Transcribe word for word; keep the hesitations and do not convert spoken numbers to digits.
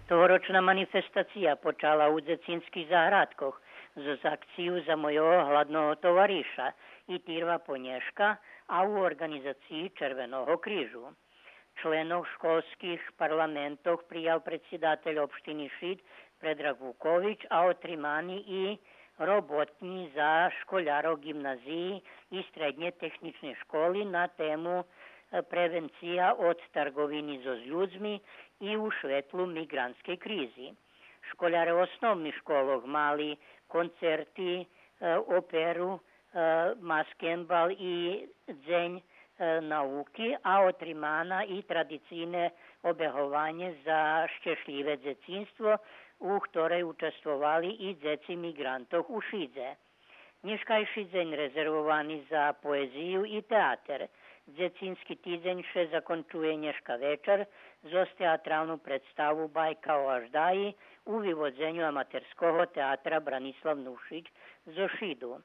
Тогорочна манифестация почала у дзецинских заградкох зоз акцию За мойого гладного товариша и тирва по нєшка, а у орґанизациї Червеного крижу. Членох школских парламентох приял предсидатель општини Шид Предраг Вукович, а отримани и роботнї за школярох ґимназиї и штреднєй техничней школи на тему, е, превенция од тарґовини зоз людзми и у шветлу миґрантскей кризи. Школяре основних школох мали концерти, е, оперу, е, маскембал и дзень, е, науки, а отримана и традицийне обеґованє За щешлїве дзецинство, у хторей участвовали и дзеци миґрантох у Шидзе. Нєшкайши дзень резервовани за поезию и театер. Дзецински тидзень ше закончує нєшка вечар зоз театралну представу Байка о Аждаї у виводзеню Аматерского театра Бранислав Нушич зоз Шиду.